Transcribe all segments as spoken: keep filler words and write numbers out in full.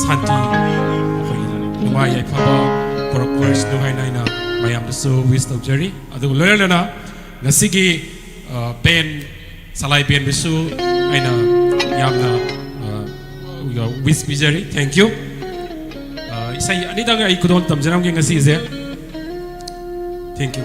ꯁꯥꯟꯇꯤ, ꯑꯩꯈꯣꯏꯒꯤ ꯅꯨꯡꯉꯥꯏ ꯌꯥꯏꯐꯕ ꯄꯨꯔꯛꯄ ꯑꯣꯏꯔꯁꯅꯨ ꯍꯥꯏꯅ ꯑꯩꯅ ꯃꯌꯥꯝꯗꯁꯨ wish ꯇꯧꯖꯔꯤ꯫ ꯑꯗꯨꯒ ꯂꯣꯏꯅꯅ ꯉꯁꯤꯒꯤ, ꯑ, band, ꯁꯂꯥꯏ bandꯕꯨꯁꯨ ꯑꯩꯅ ꯌꯥꯝꯅ, ꯑ, wish ꯄꯤꯖꯔꯤ꯫ Thank you꯫ ꯑ, ꯏꯁꯩ ꯑꯅꯤꯗꯪ ꯑꯩ ꯈꯨꯗꯣꯜ ꯇꯝꯖꯔꯝꯒꯦ ꯉꯁꯤꯁꯦ꯫ Thank you꯫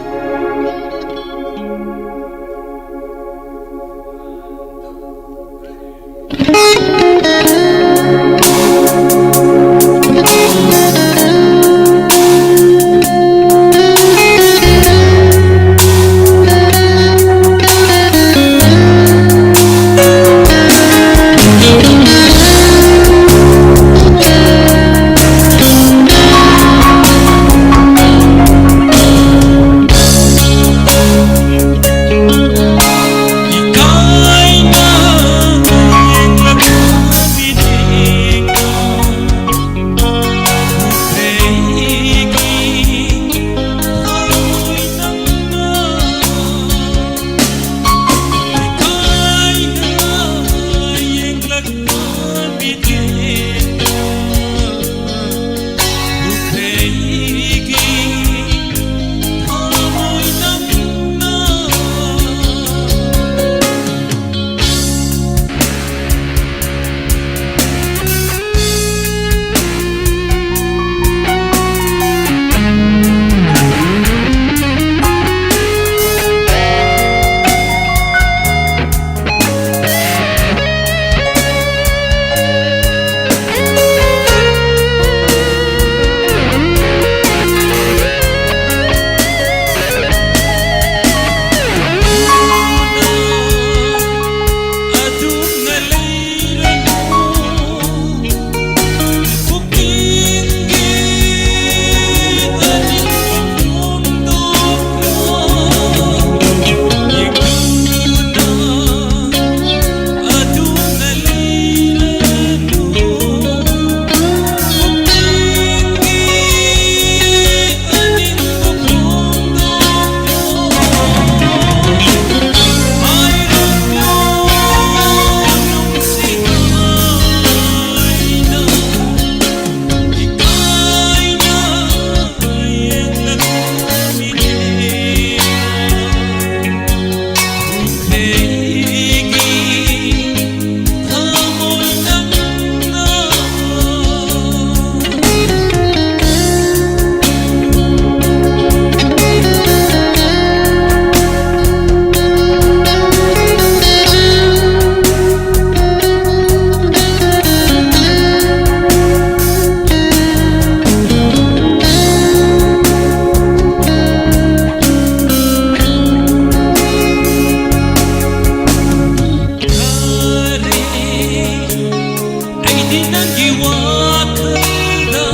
ꯅꯪꯒꯤ ꯋꯥꯈꯜꯗ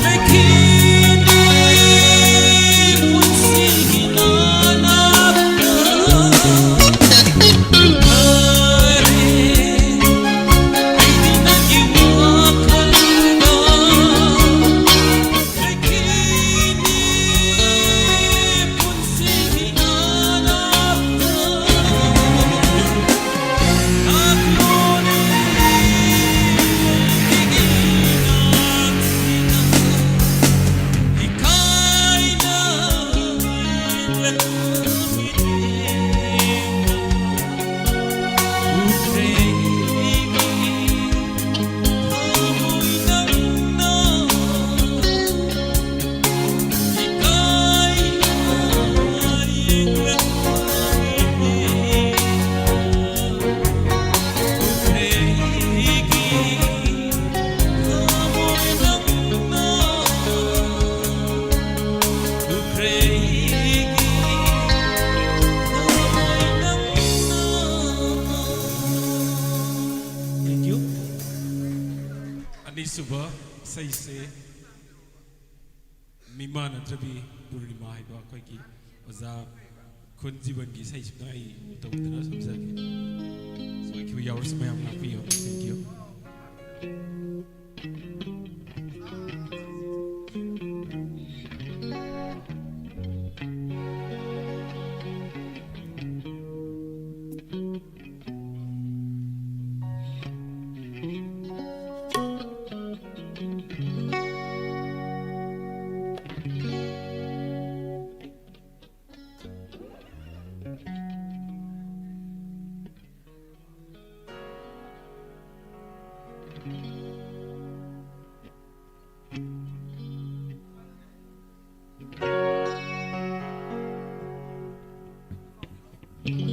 ꯂꯩꯈꯤꯅꯤ ꯄꯨꯟꯁꯤꯒꯤ ꯅꯥꯅꯥꯛꯇ꯫ ꯐꯔꯦ, ꯑꯩꯗꯤ ꯅꯪꯒꯤ ꯋꯥꯈꯜꯗ ꯂꯩꯈꯤꯅꯤ ꯄꯨꯟꯁꯤꯒꯤ ꯅꯥꯅꯥꯛꯇ꯫ Thank you. ꯑꯅꯤꯁꯨꯕ ꯏꯁꯩꯁꯦ ꯃꯤꯃꯥꯟꯅꯗ꯭ꯔꯕꯤ ꯄꯨꯔꯅꯤꯃꯥ ꯍꯥꯏꯕ ꯑꯩꯈꯣꯏꯒꯤ ꯑꯣꯖꯥ ꯈꯨꯟꯖꯤꯕꯟꯒꯤ ꯏꯁꯩꯁꯤꯅ ꯑꯩ ꯇꯧꯗꯅ ꯁꯛꯆꯒꯦ꯫ ꯁꯣꯏꯈꯤꯕ ꯌꯥꯎꯔꯁꯨ ꯃꯌꯥꯝ ꯉꯥꯛꯄꯤꯌꯨ꯫ Thank you.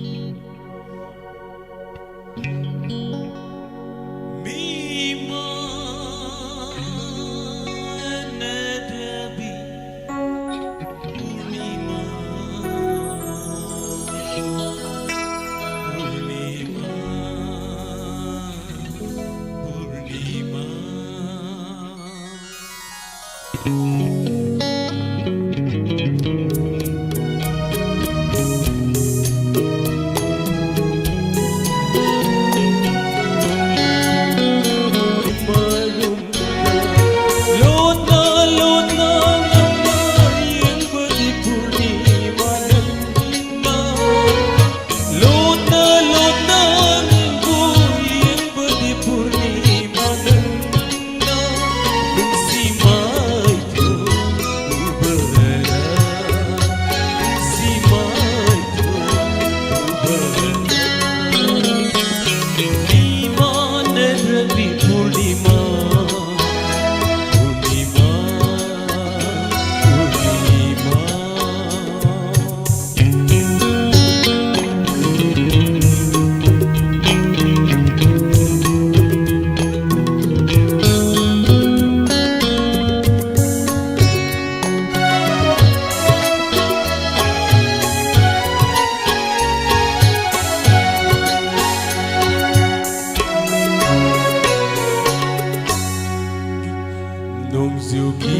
ꯅꯣꯡꯖꯨꯒꯤ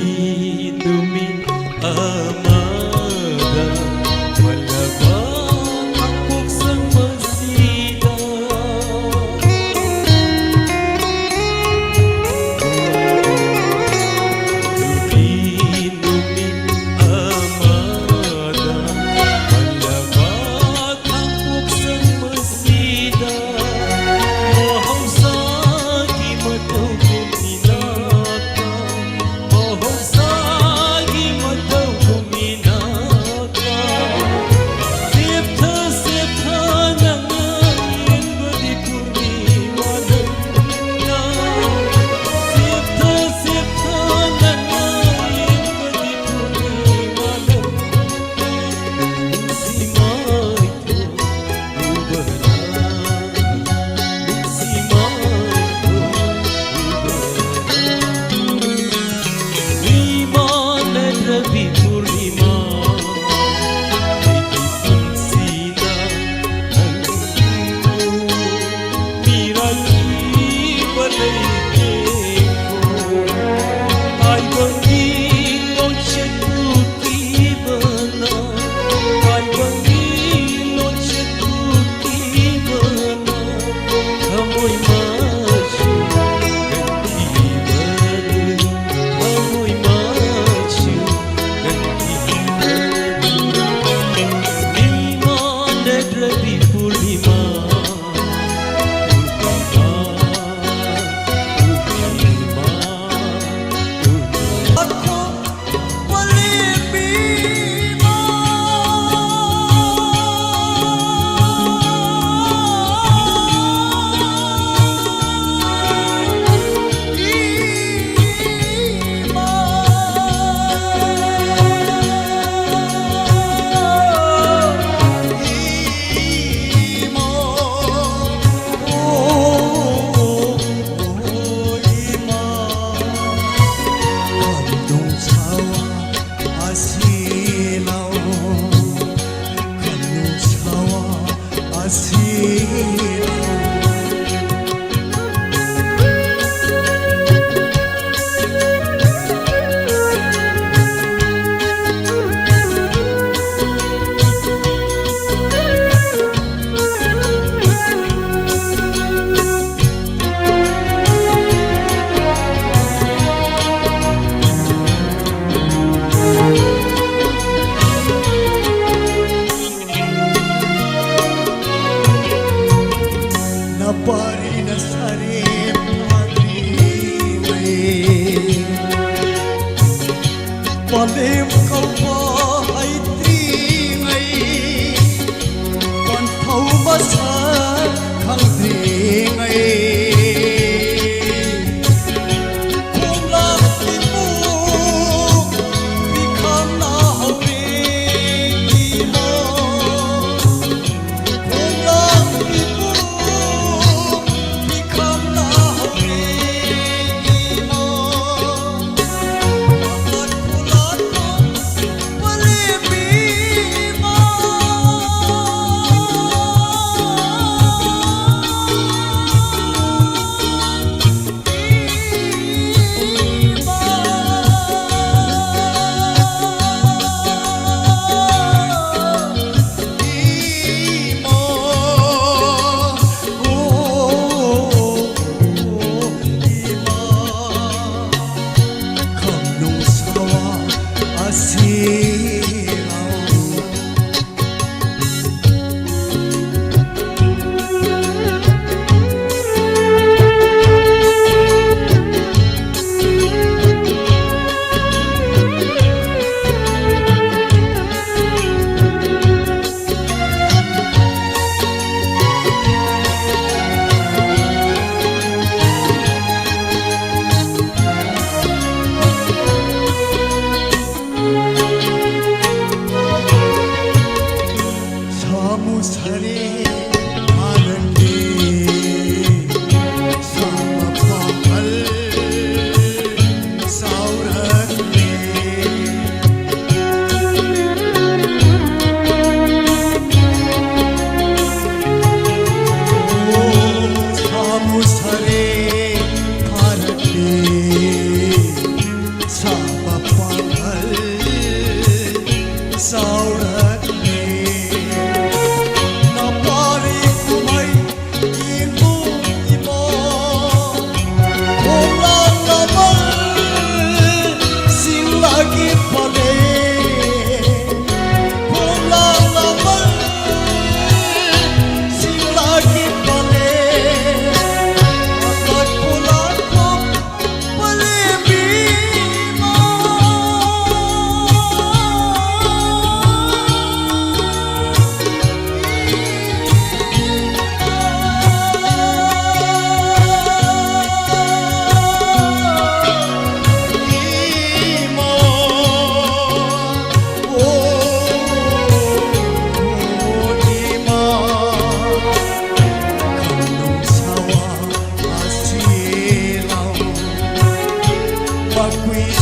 ꯅꯨꯃꯤꯠ ꯑꯃꯗ ꯃꯥꯂꯪꯕ ꯈꯥꯡꯄꯣꯛꯁꯪ ꯑꯁꯤꯗ, ꯅꯣꯡꯖꯨꯒꯤ ꯅꯨꯃꯤꯠ ꯑꯃꯗ ꯃꯥꯂꯪꯕ ꯈꯥꯡꯄꯣꯛꯁꯪ ꯑꯁꯤꯗ ꯃꯍꯧꯁꯥꯒꯤ ꯃꯇꯧꯒꯨꯝ ꯏꯅꯥꯛꯇ, ꯃꯍꯧꯁꯥ Palim kalpa haitringei, pantho masa khangdringei. Khonglang kipu, pikham na hauring imo.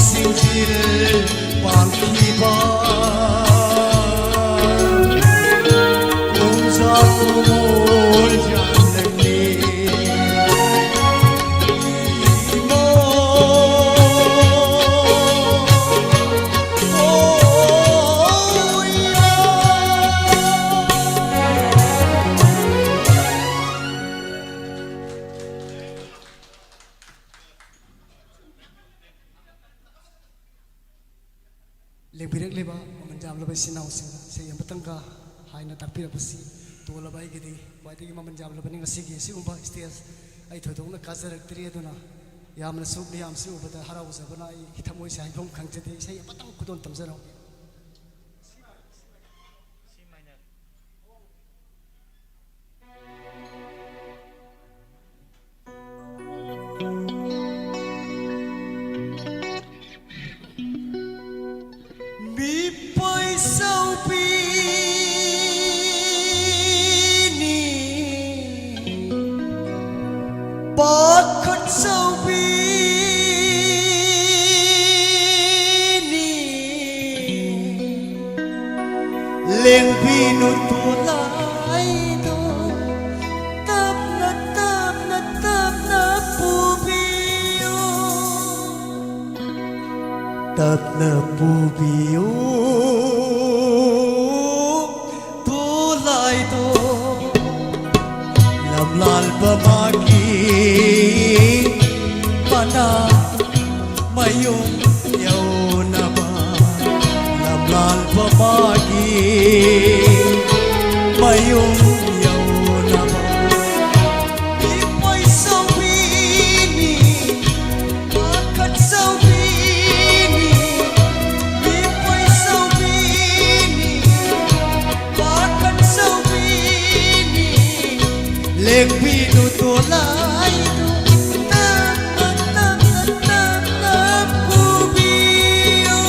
ꯁꯤꯡꯖꯤꯜ ꯄꯥꯟꯈꯤꯕ ꯈꯣꯡꯖꯥꯎ ꯃꯣꯏꯖꯥꯡ ꯅꯪꯅꯤ꯫ ꯏꯃꯣ, ꯑꯣ, ꯏꯃꯣ꯫ ꯂꯦꯡꯕꯤꯔꯛꯂꯤꯕ ꯃꯃꯜ ꯌꯥꯝꯂꯕ ꯏꯆꯤꯟ ꯏꯅꯥꯎꯁꯤꯡꯅ ꯏꯁꯩ ꯑꯃꯇꯪꯒ ꯍꯥꯏꯅ ꯇꯥꯛꯄꯤꯔꯛꯄꯁꯤ ꯇꯣꯜꯂꯕ ꯑꯩꯒꯤꯗꯤ ꯈ꯭ꯋꯥꯏꯗꯒꯤ ꯃꯃꯜ ꯌꯥꯝꯂꯕꯅꯤ꯫ ꯉꯁꯤꯒꯤ ꯑꯁꯤꯒꯨꯝꯕ stage ꯑꯩ ꯊꯣꯏꯗꯣꯛꯅ ꯀꯥꯖꯔꯛꯇ꯭ꯔꯤ, ꯑꯗꯨꯅ ꯌꯥꯝꯅꯁꯨ ꯃꯤꯌꯥꯝꯁꯤ ꯎꯕꯗ ꯍꯔꯥꯎꯖꯕꯅ ꯑꯩ ꯊꯃꯣꯏꯁꯦ ꯍꯥꯏꯐꯝ ꯈꯪꯖꯗꯦ꯫ ꯏꯁꯩ ꯑꯃꯇꯪ ꯈꯨꯗꯣꯜ ꯇꯝꯖꯔꯛꯎ꯫ ꯃꯤꯄꯥꯏ ꯆꯥꯎꯕꯤꯅꯤ, ꯄꯥꯈꯠ ꯆꯥꯎꯕꯤꯅꯤ, ꯂꯦꯡꯕꯤꯅꯨ ꯇꯣꯂꯥꯏꯗꯣ, ꯇꯞꯅ, ꯇꯞꯅ, ꯇꯞꯅ ꯄꯨꯕꯤꯌꯨ꯫ ꯇꯞꯅ ꯄꯨꯕꯤꯌꯨ ꯇꯣꯂꯥꯏꯗꯣ, ꯂꯝꯂꯥꯜꯕ ꯃꯥꯒꯤ ꯃꯅꯥ ꯃꯌꯨꯝ ꯌꯧꯅꯕ, ꯂꯝꯂꯥꯜꯕ ꯃꯥꯒꯤ ꯃꯌꯨꯝ ꯌꯧꯅꯕ꯫ ꯃꯤꯄꯥꯏ ꯆꯥꯎꯕꯤꯅꯤ, ꯄꯥꯈꯠ ꯆꯥꯎꯕꯤꯅꯤ, ꯃꯤꯄꯥꯏ ꯆꯥꯎꯕꯤꯅꯤ, ꯄꯥꯈꯠ ꯆꯥꯎꯕꯤꯅꯤ, ꯂꯦꯡꯕꯤꯅꯨ ꯇꯣꯂꯥꯏꯗꯨ, ꯇꯞꯅ, ꯇꯞꯅ, ꯇꯞꯅ ꯄꯨꯕꯤꯌꯨ꯫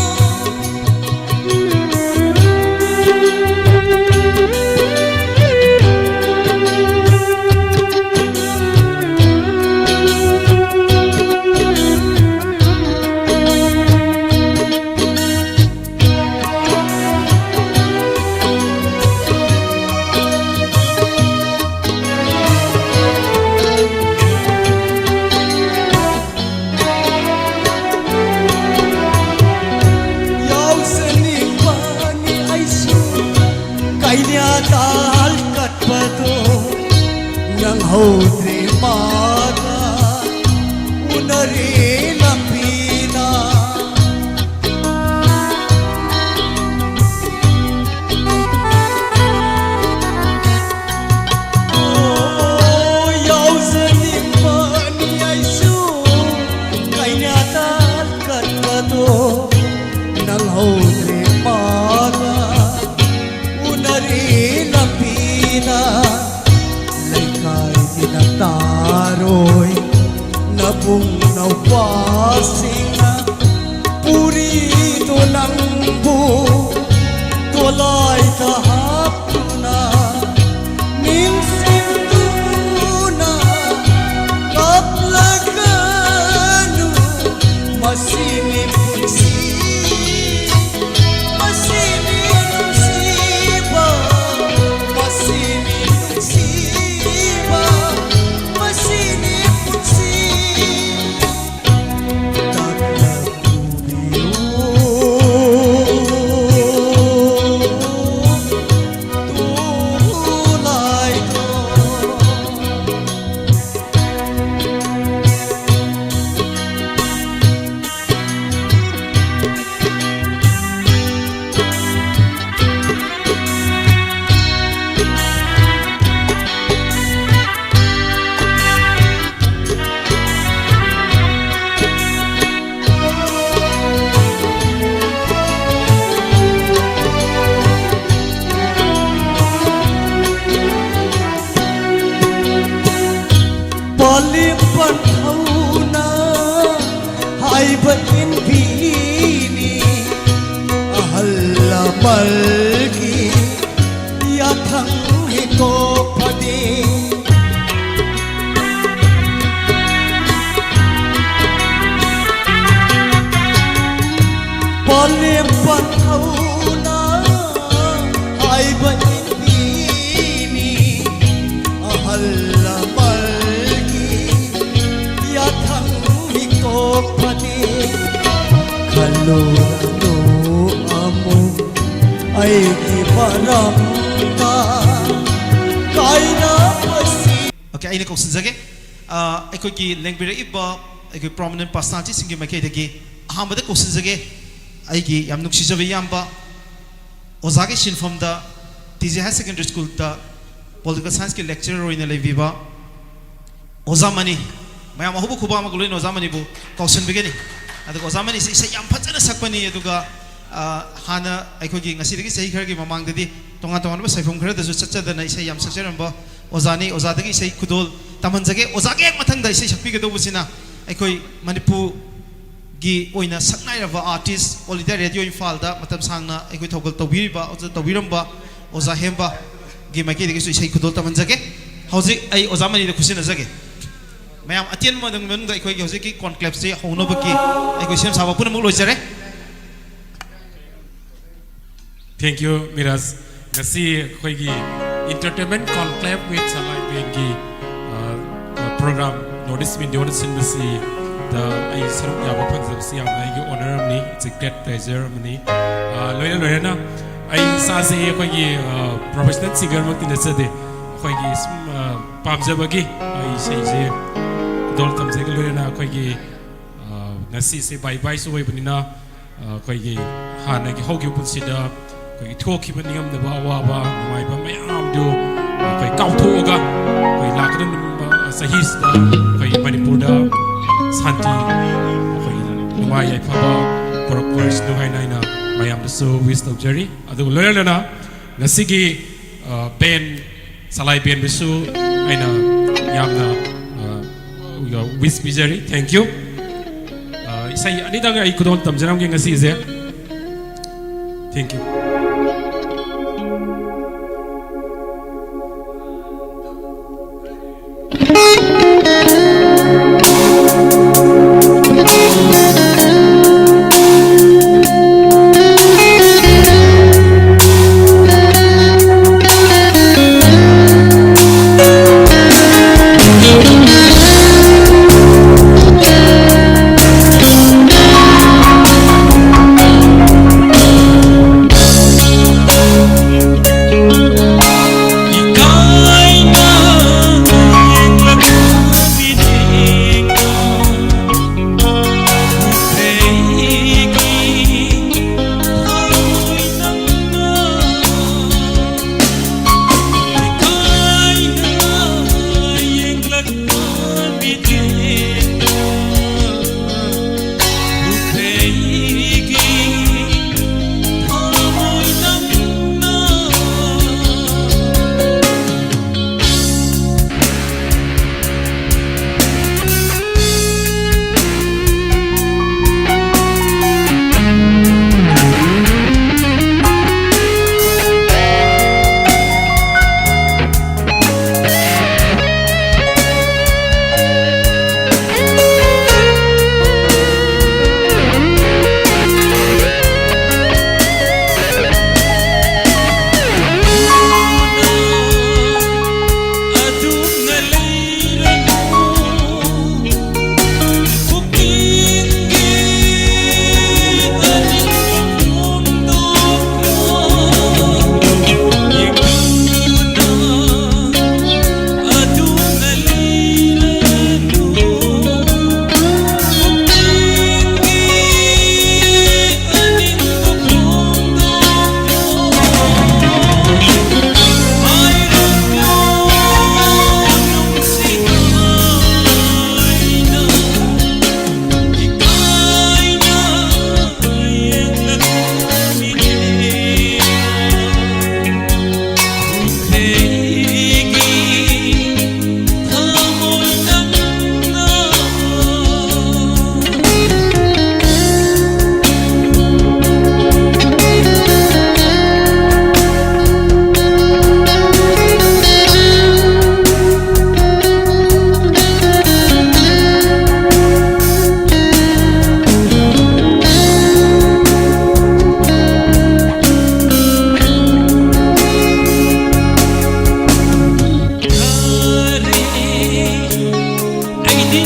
ꯄꯨꯡꯅꯧꯄꯥꯁꯤꯡꯅ ꯄꯨꯔꯤꯗꯣ ꯅꯪꯕꯨ ꯗꯣꯂꯥꯏꯗ ꯍꯥꯞꯇꯨꯅ ꯅꯤꯡꯁꯤꯡꯗꯨꯅ ꯀꯞꯂꯒꯅꯨ꯫ ꯃꯁꯤꯅꯤ ꯄꯨꯟꯁꯤ, ꯃꯁꯤꯅꯤ ꯅꯨꯡꯁꯤꯕ, ꯃꯁꯤꯅꯤ ꯅꯨꯡꯁꯤꯕ, ꯃꯁꯤꯅꯤ ꯄꯨꯟꯁꯤ꯫ ꯇꯞꯅ ꯄꯨꯕꯤꯌꯨ꯫ ꯄꯥꯂꯦꯝ ꯄꯟꯊꯧꯅ ꯍꯥꯏꯕ ꯏꯟꯕꯤꯅꯤ꯫ ꯑꯍꯜ ꯂꯃꯟꯒꯤ ꯌꯥꯊꯪ ꯍꯤꯇꯣꯛꯄꯗꯤ꯫ ꯄꯥꯂꯦꯝ ꯄꯟꯊꯧꯅ ꯍꯥꯏꯕ ꯏꯟꯕꯤꯅꯤ꯫ ꯑꯍꯜ ꯂꯃꯟꯒꯤ ꯌꯥꯊꯪ ꯍꯤꯇꯣꯛꯄꯗꯤ꯫ ꯈꯜꯂꯨꯔꯅꯨ ꯑꯃꯨꯛ ꯑꯩꯒꯤ ꯃꯔꯝꯗ ꯀꯥꯏꯅꯕꯁꯤ꯫ Okay, ꯑꯩꯅ ꯀꯧꯁꯤꯟꯖꯒꯦ꯫ ꯑ, ꯑꯩꯈꯣꯏꯒꯤ ꯂꯦꯡꯕꯤꯔꯛꯏꯕ ꯑꯩꯈꯣꯏ prominent personalityꯁꯤꯡꯒꯤ ꯃꯥꯏꯀꯩꯗꯒꯤ ꯑꯍꯥꯟꯕꯗ ꯀꯧꯁꯤꯟꯖꯒꯦ꯫ ꯑꯩꯒꯤ ꯌꯥꯝ ꯅꯨꯡꯁꯤꯖꯕ ꯏꯌꯥꯝꯕ, ꯑꯣꯖꯥꯒꯤ ꯁꯤꯟꯐꯝꯗ ꯇꯤ ꯖꯦ Higher Secondary Schoolꯗ Political Scienceꯀꯤ lecturer ꯑꯣꯏꯅ ꯂꯩꯕꯤꯕ ꯑꯣꯖꯥ ꯃꯅꯤ, ꯃꯌꯥꯝ ꯑꯍꯧꯕ ꯈꯨꯕꯥꯛ ꯑꯃꯒ ꯂꯣꯏꯅ ꯑꯣꯖꯥ ꯃꯅꯤꯕꯨ ꯀꯧꯁꯤꯟꯕꯤꯒꯅꯤ꯫ ꯑꯗꯨꯒ ꯑꯣꯖꯥ ꯃꯅꯤꯁꯤ ꯏꯁꯩ ꯌꯥꯝ ꯐꯖꯅ ꯁꯛꯄꯅꯤ꯫ ꯑꯗꯨꯒ, ꯑ, ꯍꯥꯟꯅ ꯑꯩꯈꯣꯏꯒꯤ ꯉꯁꯤꯗꯒꯤ ꯆꯍꯤ ꯈꯔꯒꯤ ꯃꯃꯥꯡꯗꯗꯤ ꯇꯣꯉꯥꯟ ꯇꯣꯉꯥꯟꯕ ꯁꯥꯏꯐꯝ ꯈꯔꯗꯁꯨ ꯆꯠꯆꯗꯅ ꯏꯁꯩ ꯌꯥꯝ ꯁꯛꯆꯔꯝꯕ ꯑꯣꯖꯥꯅꯤ꯫ ꯑꯣꯖꯥꯗꯒꯤ ꯏꯁꯩ ꯈꯨꯗꯣꯜ ꯇꯝꯍꯟꯖꯒꯦ꯫ ꯑꯣꯖꯥꯒꯤ ꯍꯦꯛ ꯃꯊꯪꯗ ꯏꯁꯩ ꯁꯛꯄꯤꯒꯗꯧꯕꯁꯤꯅ ꯑꯩꯈꯣꯏ ꯃꯅꯤꯄꯨꯔꯒꯤ ꯑꯣꯏꯅ ꯁꯛꯅꯥꯏꯔꯕ artist, All India Radio ꯏꯝꯐꯥꯜꯗ ꯃꯇꯝ ꯁꯥꯡꯅ ꯑꯩꯈꯣꯏ ꯊꯧꯒꯜ ꯇꯧꯕꯤꯔꯤꯕ, ꯑꯣꯖꯥ ꯇꯧꯕꯤꯔꯝꯕ ꯑꯣꯖꯥ ꯍꯦꯝꯕꯒꯤ ꯃꯥꯏꯀꯩꯗꯒꯤꯁꯨ ꯏꯁꯩ ꯈꯨꯗꯣꯜ ꯇꯝꯍꯟꯖꯒꯦ꯫ ꯍꯧꯖꯤꯛ ꯑꯩ ꯑꯣꯖꯥ ꯃꯅꯤꯗ ꯈꯨꯠꯁꯤꯟꯅꯖꯒꯦ꯫ ꯃꯌꯥꯝ, ꯑꯇꯦꯟꯕ ꯃꯇꯝꯒꯤ ꯃꯅꯨꯡꯗ ꯑꯩꯈꯣꯏꯒꯤ ꯍꯧꯖꯤꯛꯀꯤ conclaveꯁꯤ ꯍꯧꯅꯕꯒꯤ ꯑꯩꯈꯣꯏ ꯁꯦꯝ ꯁꯥꯕ ꯄꯨꯝꯅꯃꯛ ꯂꯣꯏꯖꯔꯦ꯫ Thank you, Miraj. ꯉꯁꯤ ꯑꯩꯈꯣꯏꯒꯤ Entertainment Conclave with ꯁꯂꯥꯏꯕꯦꯟꯒꯤ, ꯑ, ꯑ, program North East Media ꯁꯤꯟꯕꯁꯤꯗ ꯑꯩ ꯁꯔꯨꯛ ꯌꯥꯕ ꯐꯪꯖꯕꯁꯤ ꯌꯥꯝꯅ ꯑꯩꯒꯤ honor ꯑꯃꯅꯤ, it's a great pleasure ꯑꯃꯅꯤ꯫ ꯑ, ꯂꯣꯏꯅ ꯂꯣꯏꯅꯅ ꯑꯩ ꯏꯁꯥꯁꯦ ꯑꯩꯈꯣꯏꯒꯤ, ꯑ, professional singerꯃꯛꯇꯤ ꯅꯠꯆꯗꯦ꯫ ꯑꯩꯈꯣꯏꯒꯤ ꯁꯨꯝ, ꯑ, ꯄꯥꯝꯖꯕꯒꯤ ꯑꯩ ꯏꯁꯩꯁꯦ ꯈꯨꯗꯣꯜ ꯇꯝꯖꯒꯦ꯫ ꯂꯣꯏꯅꯅ ꯑꯩꯈꯣꯏꯒꯤ, ꯑ, ꯉꯁꯤꯁꯦ bye byeꯁꯨ ꯑꯣꯏꯕꯅꯤꯅ, ꯑ, ꯑꯩꯈꯣꯏꯒꯤ ꯍꯥꯟꯅꯒꯤ ꯍꯧꯈꯤꯕ ꯄꯨꯟꯁꯤꯗ ꯑꯩꯈꯣꯏꯒꯤ ꯊꯣꯛꯈꯤꯕ ꯅꯤꯡꯉꯝꯗꯕ ꯑꯋꯥꯕ ꯅꯨꯡꯉꯥꯏꯕ ꯃꯌꯥꯝꯗꯨ ꯑꯩꯈꯣꯏ ꯀꯥꯎꯊꯣꯛꯑꯒ, ꯑꯩꯈꯣꯏ ꯂꯥꯛꯀꯗꯕ ꯆꯍꯤꯁꯤꯗ ꯑꯩꯈꯣꯏ ꯃꯅꯤꯄꯨꯔꯗ ꯁꯥꯟꯇꯤ, ꯑꯩꯈꯣꯏꯒꯤ ꯅꯨꯡꯉꯥꯏ ꯌꯥꯏꯐꯕ ꯄꯨꯔꯛꯄ ꯑꯣꯏꯔꯁꯅꯨ ꯍꯥꯏꯅ ꯑꯩꯅ ꯃꯌꯥꯝꯗꯁꯨ wish ꯇꯧꯖꯔꯤ꯫ ꯑꯗꯨꯒ ꯂꯣꯏꯅꯅ ꯉꯁꯤꯒꯤ, ꯑ, band ꯁꯂꯥꯏ ꯕꯦꯟꯕꯨꯁꯨ ꯑꯩꯅ ꯌꯥꯝꯅ, ꯑ, wish ꯄꯤꯖꯔꯤ꯫ Thank you꯫ ꯑ, ꯏꯁꯩ ꯑꯅꯤꯗꯪ ꯑꯩ ꯈꯨꯗꯣꯜ ꯇꯝꯖꯔꯝꯒꯦ ꯉꯁꯤꯁꯦ꯫ Thank you꯫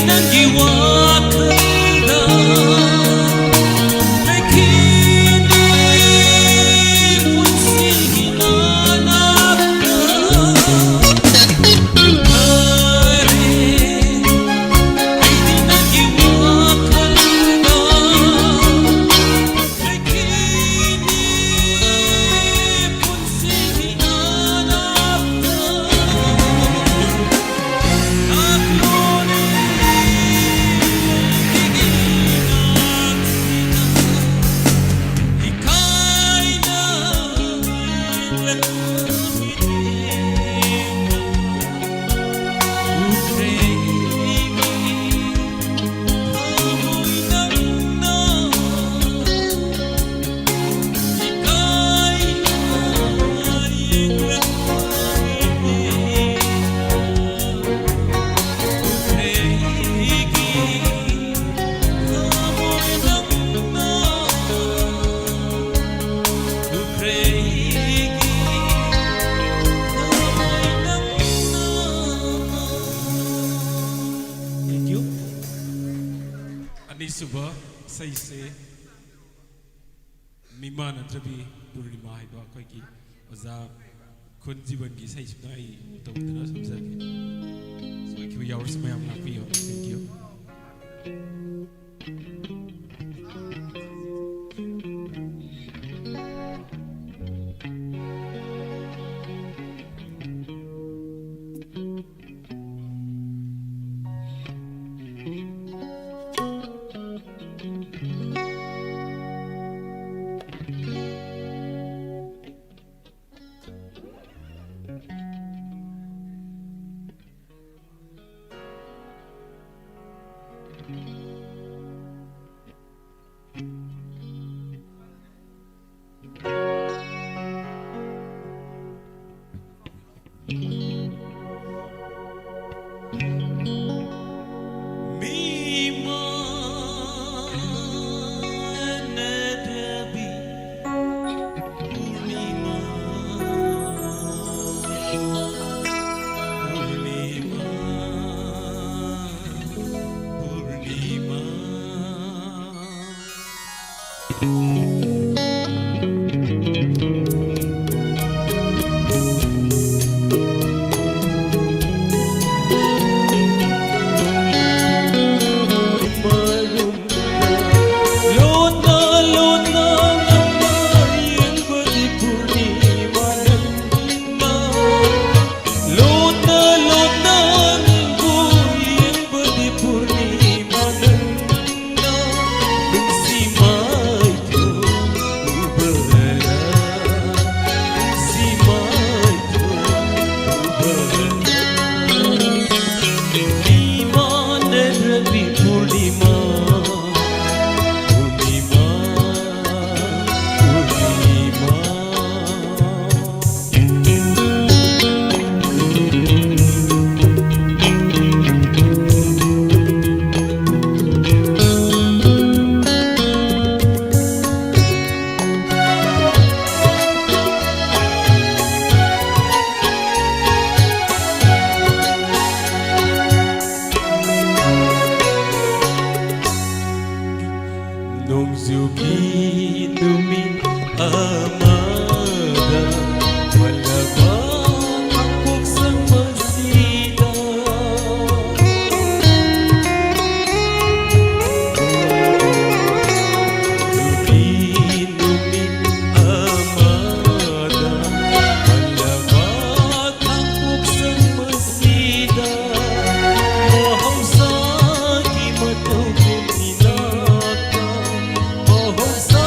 ꯅꯪꯒꯤ ꯋꯥꯈꯜꯗ ꯂꯩꯈꯤꯅꯤ ꯄꯨꯟꯁꯤꯒꯤ ꯅꯥꯅꯥꯛꯇ꯫ ꯐꯔꯦ, ꯑꯩꯗꯤ ꯅꯪꯒꯤ ꯋꯥꯈꯜꯗ ꯂꯩꯈꯤꯅꯤ ꯄꯨꯟꯁꯤꯒꯤ ꯅꯥꯅꯥꯛꯇ꯫ Thank you. ꯑꯅꯤꯁꯨꯕ ꯏꯁꯩꯁꯦ ꯃꯤꯃꯥꯟꯅꯗ꯭ꯔꯕꯤ ꯄꯨꯔꯅꯤꯃꯥ ꯍꯥꯏꯕ ꯑꯩꯈꯣꯏꯒꯤ ꯑꯣꯖꯥ ꯈꯨꯟ ꯖꯤꯕꯟꯒꯤ ꯏꯁꯩꯁꯤꯅ ꯑꯩ ꯇꯧꯗꯅ ꯁꯛꯆꯒꯦ꯫ ꯁꯣꯏꯈꯤꯕ ꯌꯥꯎꯔꯁꯨ ꯃꯌꯥꯝ ꯉꯥꯛꯄꯤꯌꯨ꯫ Thank you. ꯅꯣꯡꯖꯨꯒꯤ ꯅꯨꯃꯤꯠ ꯑꯃꯗ ꯃꯜꯂꯕ ꯈꯥꯡꯄꯣꯛꯁꯪ ꯑꯁꯤꯗ ꯅꯣꯡꯖꯨꯒꯤ ꯅꯨꯃꯤꯠ ꯑꯃꯗ ꯃꯜꯂꯕ ꯈꯥꯡꯄꯣꯛꯁꯪ ꯑꯁꯤꯗ ꯃꯍꯧꯁꯥꯒꯤ ꯃꯇꯧ ꯀꯨꯝ ꯏꯅꯥꯛꯇ ꯃꯍꯧꯁꯥ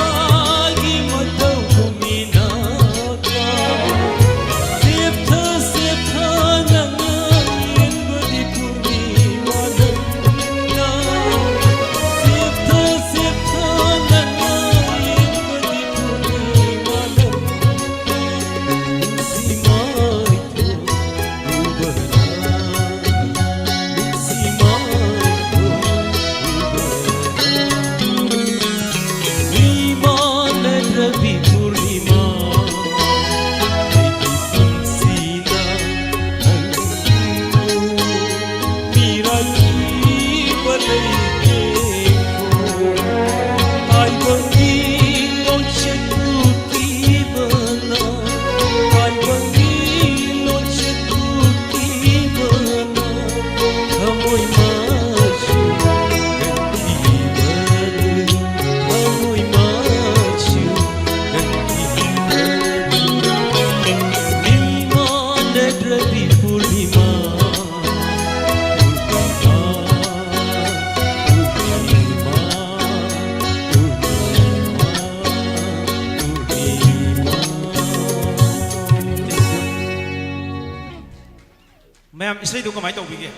ꯏꯁꯩꯗꯨ ꯀꯃꯥꯏꯅ ꯇꯧꯕꯤꯒꯦ?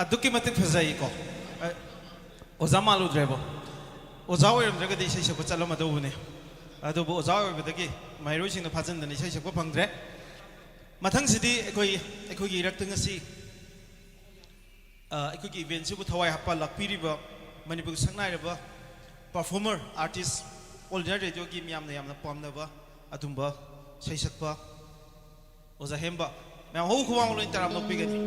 ꯑꯗꯨꯛꯀꯤ ꯃꯇꯤꯛ ꯐꯖꯩꯀꯣ꯫ ꯑ, ꯑꯣꯖꯥ ꯃꯥꯜꯂꯨꯗ꯭ꯔꯦꯕꯣ꯫ ꯑꯣꯖꯥ ꯑꯣꯏꯔꯝꯗ꯭ꯔꯒꯗꯤ ꯏꯁꯩ ꯁꯛꯄ ꯆꯠꯂꯝꯃꯗꯧꯕꯅꯦ꯫ ꯑꯗꯨꯕꯨ ꯑꯣꯖꯥ ꯑꯣꯏꯕꯗꯒꯤ ꯃꯍꯩꯔꯣꯏꯁꯤꯡꯅ ꯐꯥꯖꯤꯟꯗꯅ ꯏꯁꯩ ꯁꯛꯄ ꯐꯪꯗ꯭ꯔꯦ꯫ ꯃꯊꯪꯁꯤꯗꯤ ꯑꯩꯈꯣꯏ, ꯑꯩꯈꯣꯏꯒꯤ ꯏꯔꯛꯇ ꯉꯁꯤ, ꯑ, ꯑꯩꯈꯣꯏꯒꯤ ꯏꯚꯦꯟꯁꯤꯕꯨ ꯊꯋꯥꯏ ꯍꯥꯞꯄ ꯂꯥꯛꯄꯤꯔꯤꯕ ꯃꯅꯤꯄꯨꯔꯒꯤ ꯁꯛꯅꯥꯏꯔꯕ performer, artist, All India Radioꯒꯤ ꯃꯤꯌꯥꯝꯅ ꯌꯥꯝꯅ ꯄꯥꯝꯅꯕ ꯑꯗꯨꯝꯕ ꯏꯁꯩ ꯁꯛꯄ ꯑꯣꯖꯥ ꯍꯦꯝꯕ, ꯃꯌꯥꯝ ꯍꯧ ꯈꯨꯋꯥꯡ ꯂꯣꯏ ꯇꯔꯥꯝꯅ ꯑꯣꯛꯄꯤꯒꯅꯤ꯫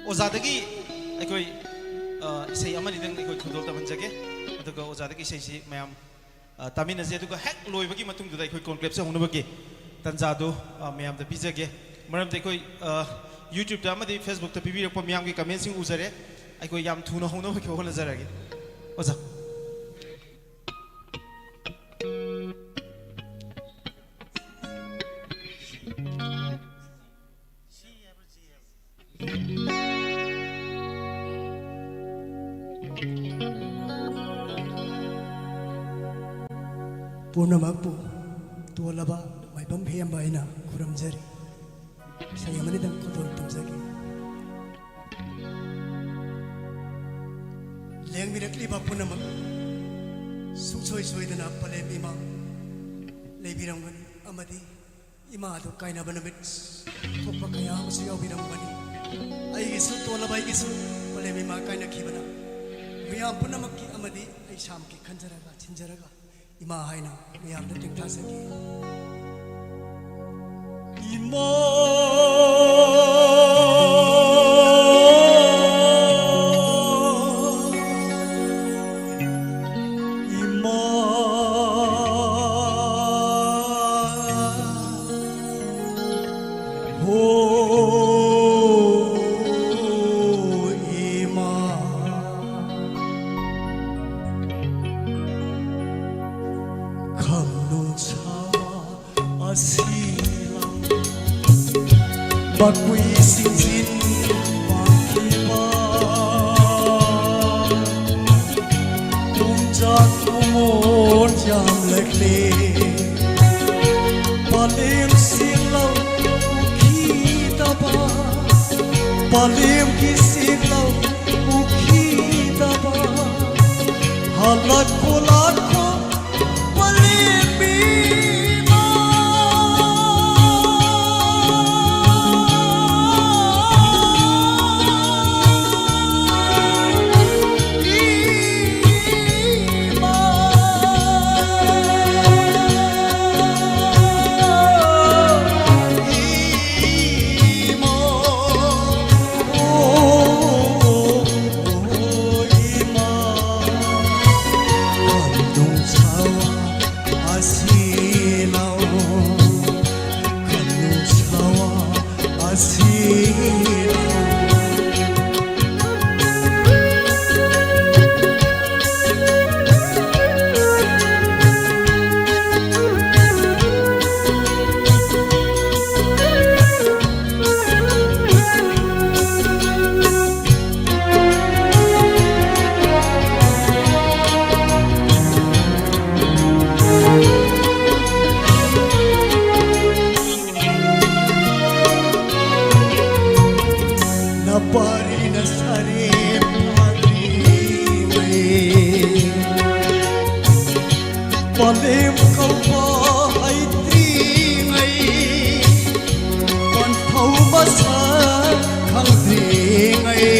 ꯑꯣꯖꯥꯗꯒꯤ ꯑꯩꯈꯣꯏ, ꯑ, ꯏꯁꯩ ꯑꯃꯅꯤꯗꯪ ꯑꯩꯈꯣꯏ ꯈꯨꯗꯣꯜ ꯇꯝꯍꯟꯖꯒꯦ꯫ ꯑꯗꯨꯒ ꯑꯣꯖꯥꯗꯒꯤ ꯏꯁꯩꯁꯤ ꯃꯌꯥꯝ, ꯑ, ꯇꯥꯃꯤꯟꯅꯁꯦ꯫ ꯑꯗꯨꯒ ꯍꯦꯛ ꯂꯣꯏꯕꯒꯤ ꯃꯇꯨꯡꯗꯨꯗ ꯑꯩꯈꯣꯏ conclaveꯁꯦ ꯍꯧꯅꯕꯒꯤ ꯇꯥꯟꯖꯥꯗꯨ, ꯑ, ꯃꯌꯥꯝꯗ ꯄꯤꯖꯒꯦ꯫ ꯃꯔꯝꯗꯤ ꯑꯩꯈꯣꯏ, ꯑ, YouTubeꯇ ꯑꯃꯗꯤ Facebookꯇ ꯄꯤꯕꯤꯔꯛꯄ ꯃꯌꯥꯝꯒꯤ commentꯁꯤꯡ ꯎꯖꯔꯦ꯫ ꯑꯩꯈꯣꯏ ꯌꯥꯝ ꯊꯨꯅ ꯍꯧꯅꯕꯒꯤ ꯍꯣꯠꯅꯖꯔꯒꯦ꯫ ꯑꯣꯖꯥ꯫ ꯄꯨꯝꯅꯃꯛꯄꯨ ꯇꯣꯜꯂꯕ ꯃꯥꯏꯕꯝ ꯍꯦꯝꯕ ꯑꯩꯅ ꯈꯨꯔꯨꯝꯖꯔꯤ꯫ ꯏꯁꯩ ꯑꯃꯅꯤꯗꯪ ꯈꯨꯗꯣꯜ ꯇꯝꯖꯒꯦ꯫ ꯂꯦꯡꯕꯤꯔꯛꯂꯤꯕ ꯄꯨꯝꯅꯃꯛ ꯁꯨꯡꯁꯣꯏ ꯁꯣꯏꯗꯅ ꯄꯂꯦꯝ ꯏꯃꯥ ꯂꯩꯕꯤꯔꯝꯒꯅꯤ ꯑꯃꯗꯤ ꯏꯃꯥ ꯑꯗꯨ ꯀꯥꯏꯅꯕ ꯅꯨꯃꯤꯠ ꯊꯣꯛꯄ ꯀꯌꯥ ꯑꯃꯁꯨ ꯌꯥꯎꯕꯤꯔꯝꯒꯅꯤ꯫ ꯑꯩꯒꯤꯁꯨ ꯇꯣꯜꯂꯕ ꯑꯩꯒꯤꯁꯨ ꯄꯂꯦꯝ ꯏꯃꯥ ꯀꯥꯏꯅꯈꯤꯕꯅ ꯃꯌꯥꯝ ꯄꯨꯝꯅꯃꯛꯀꯤ ꯑꯃꯗꯤ ꯑꯩ ꯏꯁꯥꯃꯛꯀꯤ ꯈꯟꯖꯔꯒ ꯊꯤꯟꯖꯔꯒ ꯏꯃꯥ ꯍꯥꯏꯅ ꯃꯌꯥꯝꯗ ꯇꯦꯡꯊꯥꯖꯒꯦ꯫ ꯏꯃꯥ, ꯏꯃꯥ, ꯍꯣ ꯏꯃꯥ꯫ ꯈꯝꯅꯨꯡ ꯁꯥꯕ ꯑꯁꯤ ꯂꯥꯡ ꯃꯈꯨꯏ ꯁꯤꯡꯖꯤꯟ ꯄꯥꯡꯈꯤꯕ ꯄꯨꯝꯖꯥꯠ ꯄꯨꯝꯑꯣꯟ ꯌꯥꯝꯂꯛꯂꯦ꯫ ꯄꯂꯦꯝ ꯁꯤꯡꯂꯧ ꯄꯂꯦꯝꯒꯤ ꯁꯤꯡꯂꯧ ꯎꯈꯤꯗꯕ ꯍꯜꯂꯛꯈꯣ ꯂꯥꯛꯈꯣ ꯄꯂꯦꯝꯕꯤ ꯏꯃꯥ꯫ ꯅꯄꯥꯔꯤꯅ ꯁꯔꯦꯝ ꯐꯥꯗ꯭ꯔꯤꯉꯩ, ꯄꯂꯦꯝ ꯀꯧꯕ ꯍꯩꯇ꯭ꯔꯤꯉꯩ, ꯄꯟꯊꯧ ꯃꯁꯛ ꯈꯪꯗ꯭ꯔꯤꯉꯩ,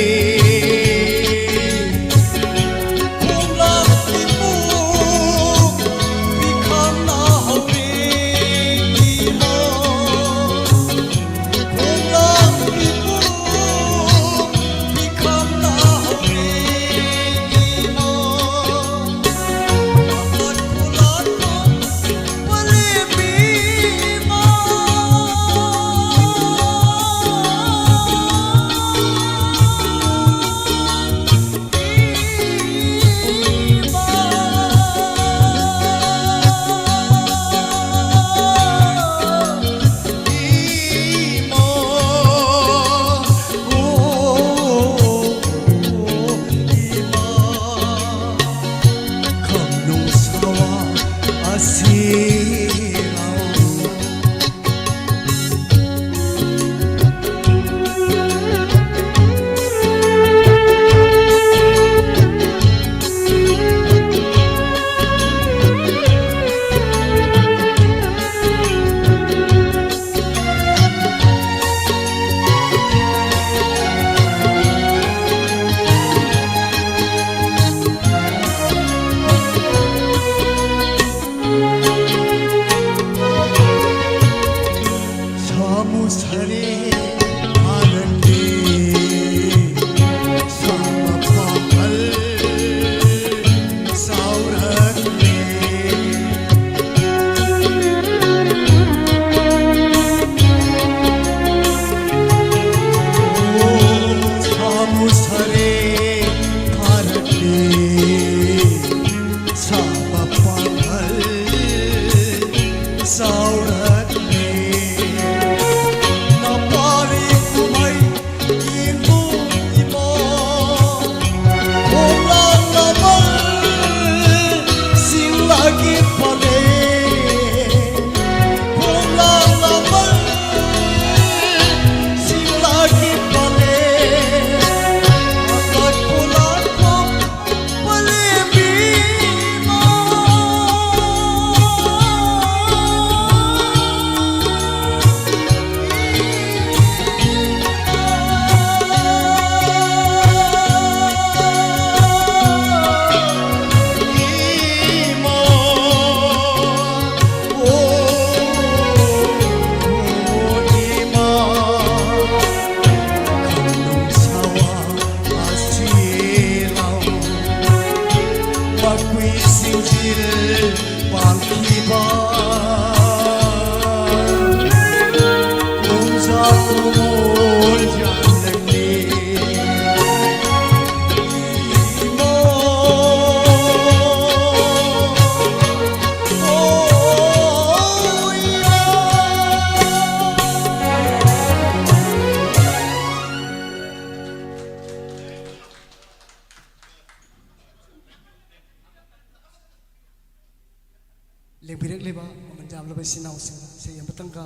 ꯂꯦꯡꯕꯤꯔꯛꯂꯤꯕ ꯃꯃꯜ ꯌꯥꯝꯂꯕ ꯏꯆꯤꯟ ꯏꯅꯥꯎꯁꯤꯡꯅ ꯏꯁꯩ ꯑꯃꯇꯪꯒ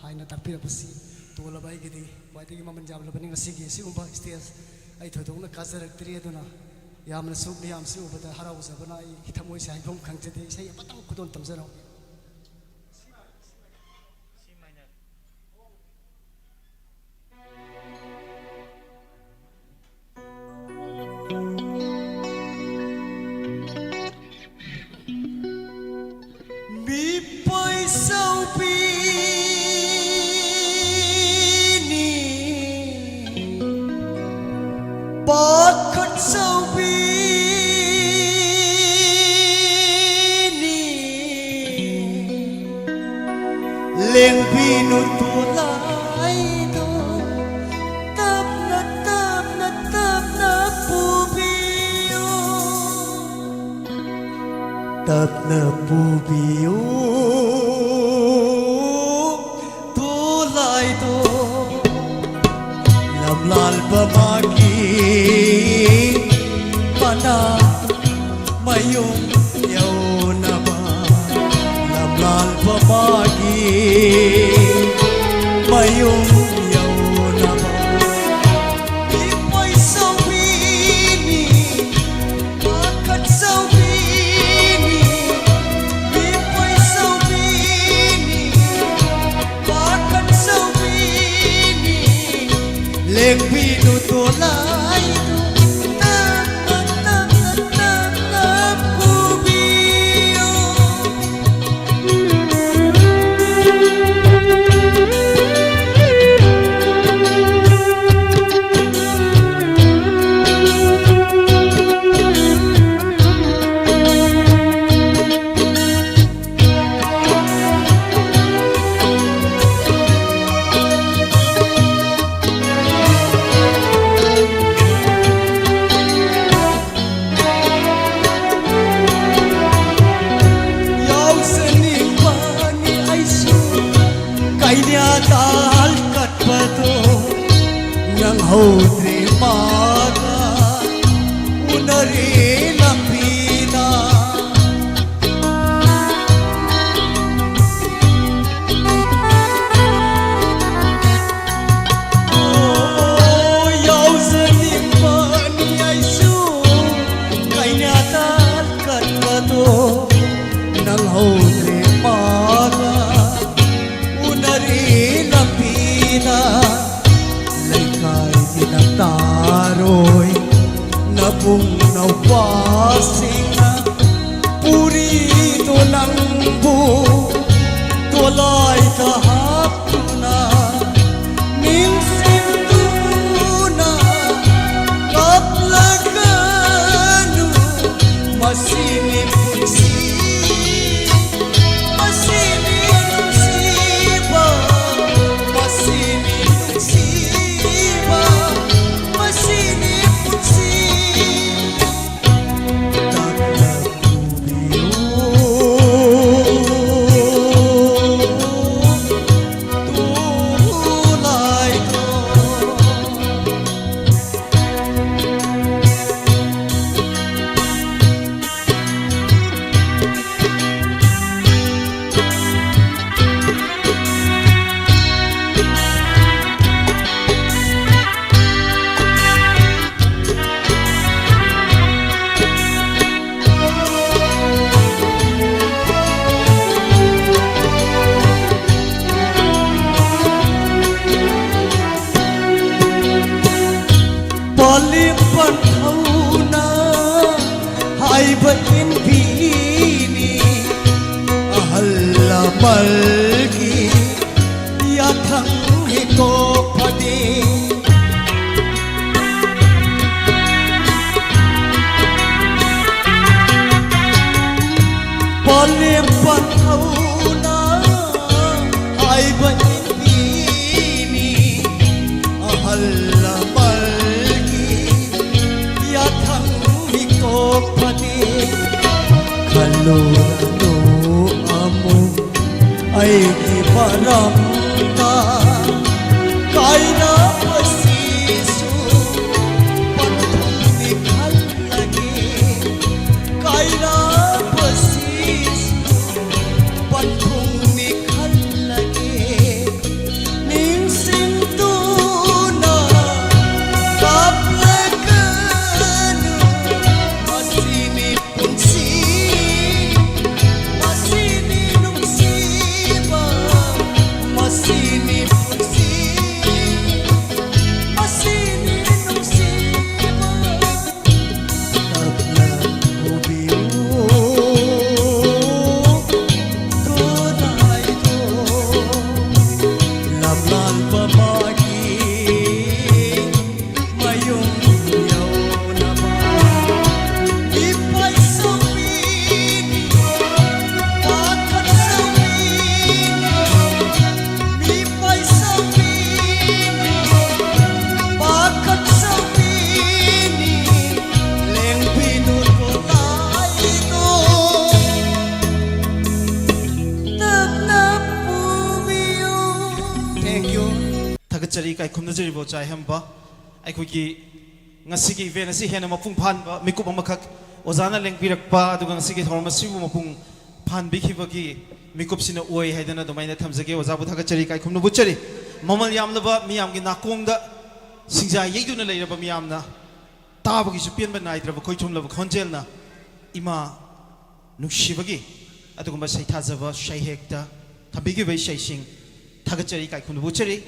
ꯍꯥꯏꯅ ꯇꯥꯛꯄꯤꯔꯛꯄꯁꯤ ꯇꯣꯜꯂꯕ ꯑꯩꯒꯤꯗꯤ ꯈ꯭ꯋꯥꯏꯗꯒꯤ ꯃꯃꯜ ꯌꯥꯝꯂꯕꯅꯤ꯫ ꯉꯁꯤꯒꯤ ꯑꯁꯤꯒꯨꯝꯕ ꯁ꯭ꯇꯦꯖ ꯑꯩ ꯊꯣꯏꯗꯣꯛꯅ ꯀꯥꯖꯔꯛꯇ꯭ꯔꯤ, ꯑꯗꯨꯅ ꯌꯥꯝꯅꯁꯨ ꯃꯤꯌꯥꯝꯁꯤ ꯎꯕꯗ ꯍꯔꯥꯎꯖꯕꯅ ꯑꯩ ꯊꯃꯣꯏꯁꯦ ꯍꯥꯏꯐꯝ ꯈꯪꯖꯗꯦ꯫ ꯏꯁꯩ ꯑꯃꯇꯪ ꯈꯨꯗꯣꯜ ꯇꯝꯖꯔꯛꯎ꯫ ꯃꯤꯄꯥꯏ ꯆꯥꯎꯕꯤꯅꯤ, ꯄꯥꯈꯠ ꯆꯥꯎꯕꯤꯅꯤ, ꯂꯦꯡꯕꯤꯅꯨ ꯇꯣꯂꯥꯏꯗꯣ, ꯇꯞꯅ, ꯇꯞꯅ, ꯇꯞꯅ ꯄꯨꯕꯤꯌꯨ꯫ ꯇꯞꯅ ꯄꯨꯕꯤꯌꯨ ꯇꯣꯂꯥꯏꯗꯣ, ꯂꯝꯂꯥꯜꯕ ꯃꯥꯒꯤ ꯃꯅꯥ ꯃꯌꯨꯝ ꯌꯧꯅꯕ, ꯂꯝꯂꯥꯜꯕ ꯃꯥꯒꯤ ꯃꯌꯨꯝ ꯌꯧꯅꯕ꯫ ꯃꯤꯄꯥꯏ ꯆꯥꯎꯕꯤꯅꯤ, ꯄꯥꯈꯠ ꯆꯥꯎꯕꯤꯅꯤ, ꯃꯤꯄꯥꯏ ꯆꯥꯎꯕꯤꯅꯤ, ꯄꯥꯈꯠ ꯆꯥꯎꯕꯤꯅꯤ, ꯂꯦꯡꯕꯤꯅꯨ ꯇꯣꯂꯥꯏꯗꯨ, ꯇꯞꯅ, ꯇꯞꯅ, ꯇꯞꯅ ꯄꯨꯕꯤꯌꯨ꯫ ꯁꯤꯡꯅ ꯄꯨꯔꯤꯗꯣ ꯅꯪꯕꯨ ꯗꯣꯂꯥꯏꯗ ꯍꯥꯞꯇꯨꯅ ꯅꯤꯡꯁꯤꯡꯗꯨꯅ ꯀꯞꯂꯒꯅꯨ꯫ ꯃꯁꯤꯅꯤ ꯄꯨꯟꯁꯤ, ꯃꯁꯤꯅꯤ ꯅꯨꯡꯁꯤꯕ, ꯃꯁꯤꯅꯤ ꯅꯨꯡꯁꯤꯕ, ꯃꯁꯤꯅꯤ ꯄꯨꯟꯁꯤ꯫ ꯄꯥꯂꯦꯝ ꯄꯟꯊꯧꯅ ꯍꯥꯏꯕ ꯏꯟꯕꯤꯅꯤ꯫ ꯑꯍꯜ ꯂꯃꯟꯒꯤ ꯌꯥꯊꯪ ꯍꯤꯇꯣꯛ ꯐꯗꯦ꯫ ꯄꯥꯂꯦꯝ ꯄꯟꯊꯧꯅ ꯍꯥꯏꯕ ꯏꯟꯕꯤꯅꯤ꯫ ꯑꯍꯜ ꯂꯃꯟꯒꯤ ꯌꯥꯊꯪ ꯍꯤꯇꯣꯛ ꯐꯗꯦ꯫ ꯈꯜꯂꯨꯔꯅꯨ ꯑꯃꯨꯛ ꯑꯩꯒꯤ ꯃꯔꯝꯗ꯫ ꯀꯥꯏꯅꯕꯁꯤꯁꯨ ꯄꯟꯊꯨꯡꯅꯤ ꯈꯜꯂꯒꯦ꯫ ꯀꯥꯏꯅꯕꯁꯤꯁꯨ ꯄꯟꯊꯨꯡꯅꯤ ꯈꯜꯂꯒꯦ꯫ ꯅꯤꯡꯁꯤꯡꯗꯨꯅ ꯀꯥꯞꯂꯒꯅꯨ꯫ ꯃꯁꯤꯅꯤ ꯄꯨꯟꯁꯤ, ꯃꯁꯤꯅꯤ ꯅꯨꯡꯁꯤꯕ, ꯃꯁꯤꯅꯤ ꯄꯨꯟꯁꯤ꯫ ꯏꯀꯥꯏ ꯈꯨꯝꯅꯖꯔꯤꯕ ꯑꯣꯖꯥ ꯑꯍꯦꯝꯕ, ꯑꯩꯈꯣꯏꯒꯤ ꯉꯁꯤꯒꯤ event ꯑꯁꯤ ꯍꯦꯟꯅ ꯃꯄꯨꯡ ꯐꯥꯍꯟꯕ ꯃꯤꯀꯨꯞ ꯑꯃꯈꯛ ꯑꯣꯖꯥꯅ ꯂꯦꯡꯕꯤꯔꯛꯄ, ꯑꯗꯨꯒ ꯉꯁꯤꯒꯤ ꯊꯧꯔꯝ ꯑꯁꯤꯕꯨ ꯃꯄꯨꯡ ꯐꯥꯍꯟꯕꯤꯈꯤꯕꯒꯤ ꯃꯤꯀꯨꯞꯁꯤꯅ ꯑꯣꯏ ꯍꯥꯏꯗꯅ ꯑꯗꯨꯃꯥꯏꯅ ꯊꯝꯖꯒꯦ꯫ ꯑꯣꯖꯥꯕꯨ ꯊꯥꯒꯠꯆꯔꯤ, ꯏꯀꯥꯏ ꯈꯨꯝꯅꯕ ꯎꯠꯆꯔꯤ꯫ ꯃꯃꯜ ꯌꯥꯝꯂꯕ ꯃꯤꯌꯥꯝꯒꯤ ꯅꯥꯀꯣꯡꯗ ꯁꯤꯡꯖꯥ ꯌꯩꯗꯨꯅ ꯂꯩꯔꯕ ꯃꯤꯌꯥꯝꯅ ꯇꯥꯕꯒꯤꯁꯨ ꯄꯦꯟꯕ ꯅꯥꯏꯗ꯭ꯔꯕ ꯈꯣꯏꯊꯨꯝꯂꯕ ꯈꯣꯟꯖꯦꯜꯅ ꯏꯃꯥ ꯅꯨꯡꯁꯤꯕꯒꯤ ꯑꯗꯨꯒꯨꯝꯕ ꯁꯩꯊꯥꯖꯕ ꯁꯩꯍꯦꯛꯇ ꯊꯝꯕꯤꯈꯤꯕ ꯏꯁꯩꯁꯤꯡ ꯊꯥꯒꯠꯆꯔꯤ, ꯏꯀꯥꯏ ꯈꯨꯝꯅꯕ ꯎꯠꯆꯔꯤ꯫